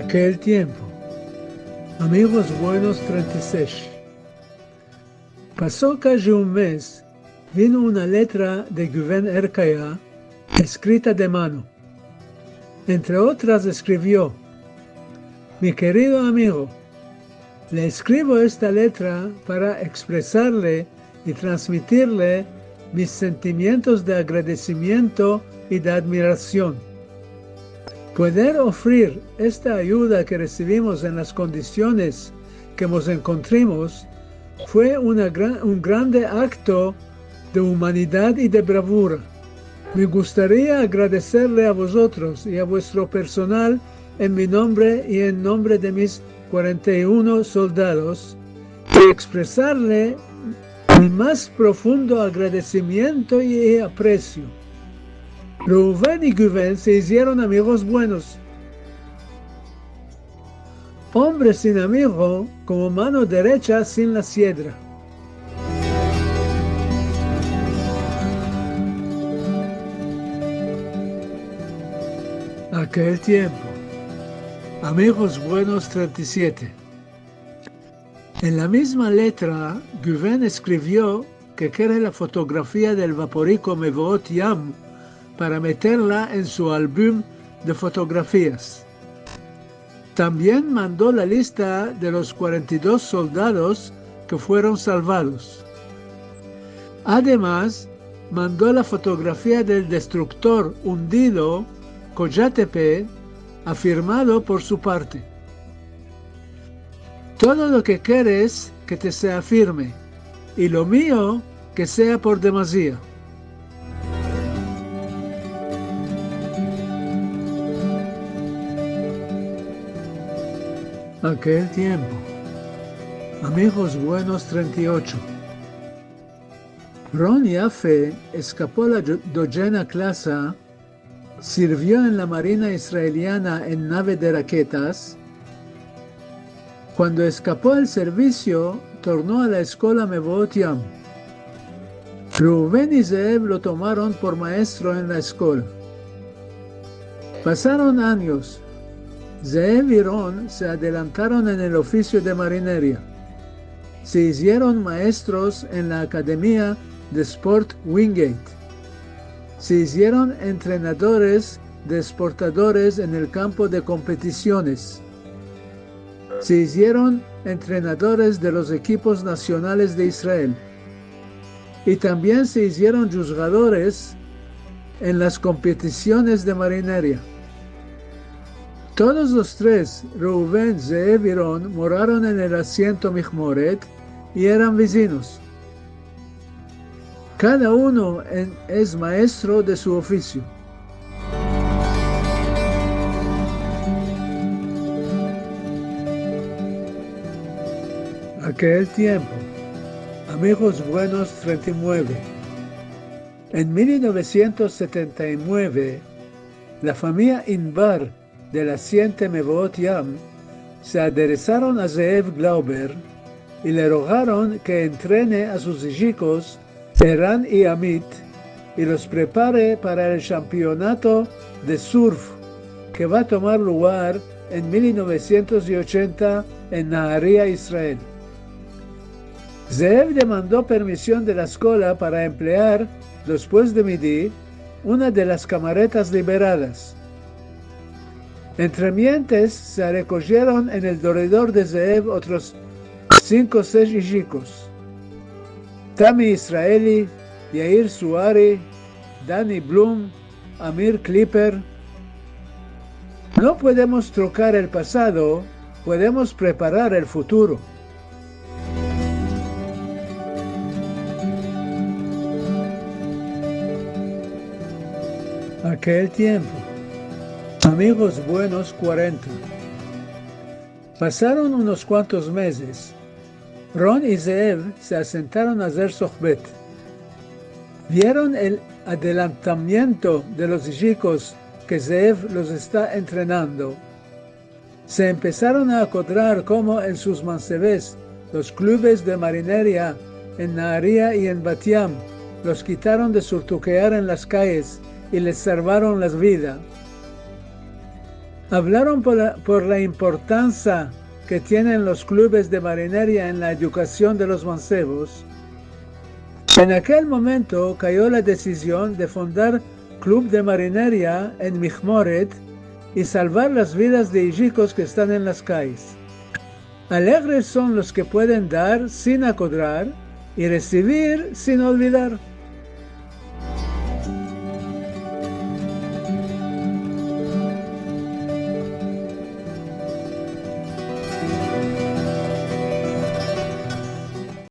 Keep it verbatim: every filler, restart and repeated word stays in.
Akel tiempo. Amigos buenos trenta i sesh. Paso kaji un mez, vino una letra de Guven Erkaya, eskrita de mano. Entre otras eskrivio: "Mi kerido amigo, le eskrivo esta letra para ekspresarle i transmitirle mis sentimientos de agradesimiento i de admirasion. Pueder ofrir esta ayuda ke resivimos en las kondisiones ke mos enkontrimos fue una gran, un grande akto de umanidad i de bravura. Me gustaria agradeserle a vozotros i a vuestro personal en mi nombre i en nombre de mis kuarenta i uno soldados, i ekspresarle mi mas profundo agradesimiento i apresio." Reuven i Guven se izieron amigos buenos. Ombre sin amigo, komo mano derecha sin la siedra. Akel tiempo. Amigos buenos trenta i siete. En la mizma letra, Guven eskrivio ke kere la fotografia del vaporiko Mevoot Yam para meterla en su album de fotografias. Tambien mando la lista de los kuarenta i dos soldados ke fueron salvados. Ademas, mando la fotografia del destruktor undido, Kojatepe, afirmado por su parte. Todo lo ke keres ke te se afirme, i lo mio ke sea por demazia. Akel tiempo. Amigos buenos trenta i ocho. Ron Yafe eskapo la do-, dojena klasa, sirvio en la marina israeliana en nave de raketas. Kuando eskapo el servisio, torno a la eskola Mevoot Yam. Reuven i Zeev lo tomaron por maestro en la eskola. Pasaron anyos. Zeev i Ron se adelantaron en el ofisio de marineria. Se izieron maestros en la akademia de sport Wingate. Se izieron entrenadores de esportadores en el kampo de kompetisiones. Se izieron entrenadores de los ekipos nasionales de Israel. I tambien se izieron djugadores en las kompetisiones de marineria. Todos los tres, Reuven, Zeev i Ron, moraron en el asiento mihmoret i eran vizinos. Kada uno en, es maestro de su ofisio. Akel tiempo. Amigos buenos trenta i mueve. En mil novesientos setenta i mueve, la famiya Inbar de la asiento Mevoot Yam se aderesaron a Zeev Glauber i le rogaron ke entrene a sus ijikos, Eran i Amit, i los prepare para el shampionato de surf ke va a tomar lugar en mil novesientos i ochenta en Naharia, Israel. Zeev demando permision de la eskola para emplear, despues de midi, una de las kamaretas liberadas. Entremientes se rekojieron en el doredor de Zeev otros sinko o sesh ijikos: Tami Israeli, Yair Suari, Dani Blum, Amir Kliper. No podemos trokar el pasado, podemos preparar el futuro. Akel tiempo. Amigos buenos kuarenta. Pasaron unos kuantos mezes. Ron i Zeev se asentaron a azer sohbet. Vieron el adelantamiento de los ijikos ke Zeev los esta entrenando. Se empesaron a akodrar komo en sus manseves los klubes de marineria en Naharia i en Bat Yam los kitaron de surtukear en las kayes i les salvaron la vida. Avlaron por la, por la importansa ke tienen los klubes de marineria en la edukasion de los mansevos. En akel momento kayo la desizion de fundar klub de marineria en Mihmoret i salvar las vidas de ijikos ke estan en las kayes. Alegres son los ke pueden dar sin akodrar i resivir sin olvidar.